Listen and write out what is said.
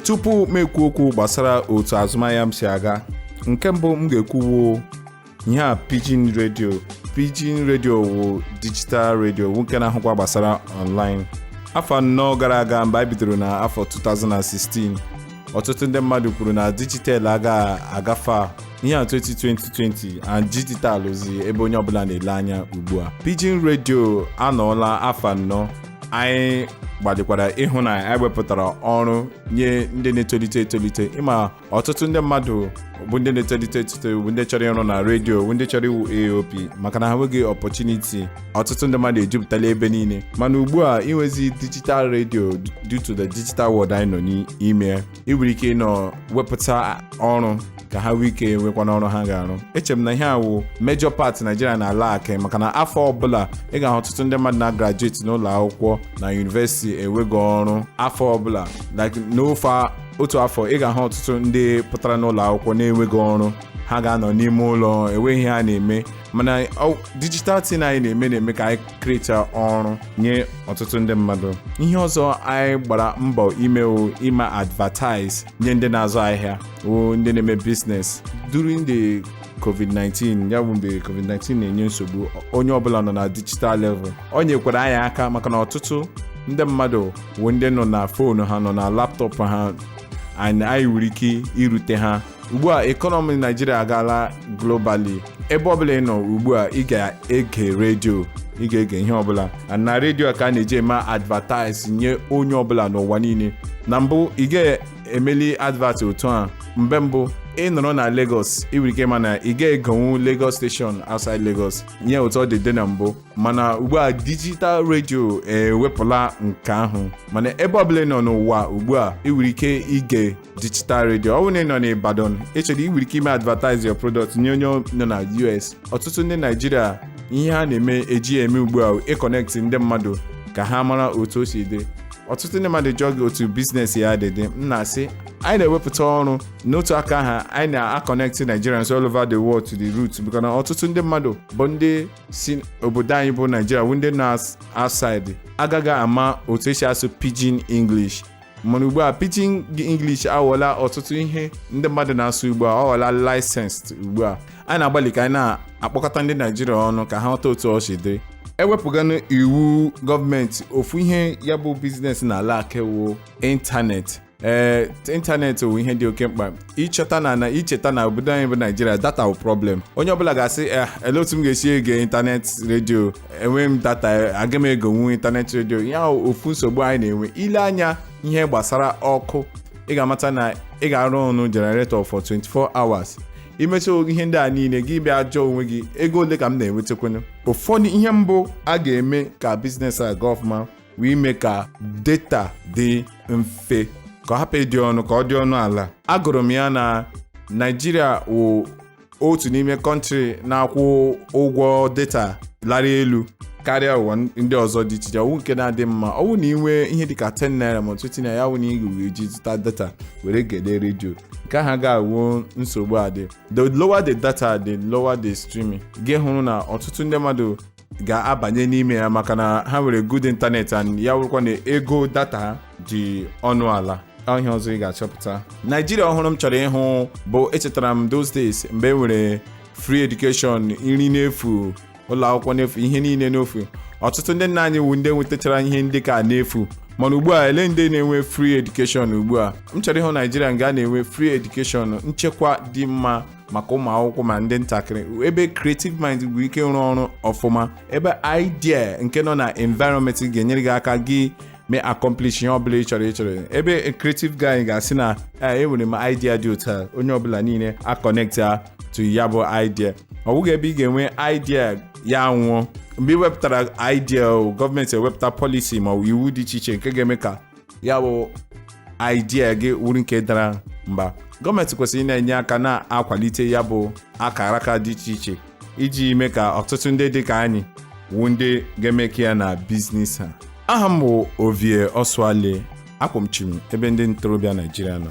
Tupu m ekwu okwu gbasara otu azụmahịa m si aga, nke mbụ m ga-ekwuwo ihe a: Pidgin Radio. Pidgin Radio wụ digital radio, wụ nke na-ahụkwa gbasara online. Afọ 4 gara aga, mgbe anyị bidoro na afọ 2016, ọtụtụ ndị mmadụ kwuru na digital agaghị agafe a. Ihe a 2020 and digital ozi ebe onye ọbụla na-ele anya ugbu a. Pidgin Radio anọọla afọ 4. Anyị gbalịkwara ịhụ na anyị wepụtara ọrụ nye ndị na-etolite etolite. Ịma ọtụtụ ndị mmadụ bụ ndị na-etolite etolite, bụ ndị chọrọ ịrụ na redio, bụ ndị chọrọ iwu AOP, maka na ha nweghị opportunity. Ọtụtụ ndị mmadụ ejupụtala ebe niile, mana ugbu a inwezi digital radio, due to the digital world anyị nọ n'ime, ị nwere ike ịnọ wepụta ọrụ ka ha nwee ike nwekwa n'ọrụ ha ga-arụ. Eche m na ihe a wụ major part Nigeria na-ala akị, maka na afọ ọbụla ị ga-ahụ ọtụtụ ndị mmadụ na-graduate n'ụlọ akwụkwọ na university enweghị ọrụ. Afọ ọbụla, like n'ofe otu afọ, ị ga-ahụ ọtụtụ ndị pụtara n'ụlọ akwụkwọ na-enweghị ọrụ. Ha ga-anọ n'ime ụlọ, enweghị ihe ha na-eme. Mana digital thing anyị na-eme ka anyị create ọrụ nye ọtụtụ ndị mmadụ. Ihe ọzọ anyị gbara mbọ ime wụ ime advertise nye ndị na-azụ ahịa, wụ ndị na-eme business during the COVID-19. Ya bụ mgbe COVID-19 na-enye nsogbu, onye ọbụla nọ na digital level. O nyekwara anyị aka maka na ọtụtụ ndị mmadụ wụ ndị nọ na phone ha, nọ na laptop ha, and anyị nwere ike irute ha. Ugbu a economy Nigeria agaala globally. Ebe ọbụla ị nọ ugbu a, ị ga-ege redio, ị ga-ege ihe ọbụla. And na redio ka a na-eji eme advertise nye onye ọbụla n'ụwa niile. Na mbụ, ị ga-emeli advert otu a. Mgbe mbụ, ị nọrọ na Lagos, ị nwere ike ịma na ị ga-egonwu Lagos station outside Lagos nye otu ọ dị dị na mbụ. Mana ugbu a digital radio ewepụla nke ahụ. Mana ebe ọbụla ị nọ n'ụwa ugbu a, ị nwere ike ige digital radio. Ọ bụrụ na ị nọ n'Ibadan, ị chọrọ, ị nwere ike ime advertise your product nye onye nọ na US. Ọtụtụ ndị Naijiria, ihe ha na-eme eji eme ugbu a, ịconnect ndị mmadụ ka ha mara otu o si dị. Ọtụtụ ndị mmadụ jụọ gị otu business ya dị dị, m na-asị anyị na-ewepụta ọrụ. N'otu aka ha, anyị na-aconnect Nigerians all over the world to the root, because na ọtụtụ ndị mmadụ bụ ndị si obodo anyị bụ Nigeria, bụ ndị nọ outside, agaghị ama otu esi asụ Pidgin English. Mana ugbu a Pidgin English aghọọla ọtụtụ ihe ndị mmadụ na-asụ ugbu a, ọ ghọọla licensed. Ugbu a anyị na-agbalị ka anyị na-akpọkọta ndị Naijiria ọnụ ka ha ghọta otu ọ si dị. Ewepụganụ iwu gọọmenti, ofu ihe ya bụ business na-ala akewo ịntanetị. Ee, ịntanetị bụ ihe dị oke mkpa. Ịchọta na icheta na obodo anyị bụ Naijiria, data bụ problem. Onye ọbụla ga-asị, "Ele otu m ga-esi ege ịntanetị redio? Enweghị m data, aga m egonwu ịntanetị redio." Ya ofu nsogbu anyị na-enwe. Ile anya ihe gbasara ọkụ, ị ga-amata na ị ga-arụ ọnụ generator for 24 hours. Imecha ihe ndị a niile, gị bịa jụọ onwe gị, ego ole ka m na-enwetakwanụ? Ụfọdụ ihe mbụ a ga-eme ka business a gaa ọfụma wee ime ka data dị mfe, ka ọ hapụ ịdị ọnụ, ka ọ dị ọnụ ala. Agụrụ m ya na Naijiria wụ otu n'ime country na-akwụ ụgwọ data lara elu karịa ụwa ndị ọzọ dị iche iche. Ọwụ nke na-adị mma, ọwụ na ị nwee ihe dịka 10 naira ma 20 naira, ya wụ na ị ga-eji zụta data were gede redio, nke ahụ ga-awụ nsogbu adị. The lower the data, the lower the streaming. Gị hụrụ na ọtụtụ ndị mmadụ ga-abanye n'ime ya maka na ha nwere good internet, and ya wụrụkwa na ego data ha dị ọnụ ala. Ihe ọzọ ị ga-achọpụta, Naijiria ọhụrụ m chọrọ ịhụ bụ, echetara m those days mgbe e nwere free education, nri n'efu, ụlọ akwụkwọ n'efu, ihe niile n'efu. Ọtụtụ ndị nna anyị wu ndị nwetachara ihe ndị ka n'efu. Mana ugbu a, ele ndị na-enwe free education ugbu a? M chọrọ ịhụ Naijiria nga a na-enwe free education, nchekwa dị mma maka ụmụ akwụkwọ ma ndị ntakịrị, ebe creative mind bụ ike ịrụ ọrụ ọfụma, ebe idea nke nọ na environment ga-enyere gị aka gị mee accomplish ihe ọbụla ị chọrọ ị chọrọ, ebe creative guy ga-asị na, "Enwere m idea dị otu a," onye ọbụla niile a connect ya to ya bụ idea. Ọ bụghị ebe ị ga-enwe idea ya nwụọ. Mgbe ị wepụtara idea, gọọmenti ewepụta policy ma ọ bụ iwu dị iche iche nke ga-eme ka ya bụ idea gị wuru nke dara mba. Gọọmenti kwesịrị ị na-enye aka na-akwalite ya bụ akara aka dị iche iche iji mee ka ọtụtụ ndị dị ka anyị wu ndị ga-emeke ya na business ha. Aha m bụ Ovie Ọsụale. Akwụmchim ebe ndị ntorobịa Naijiria nọ.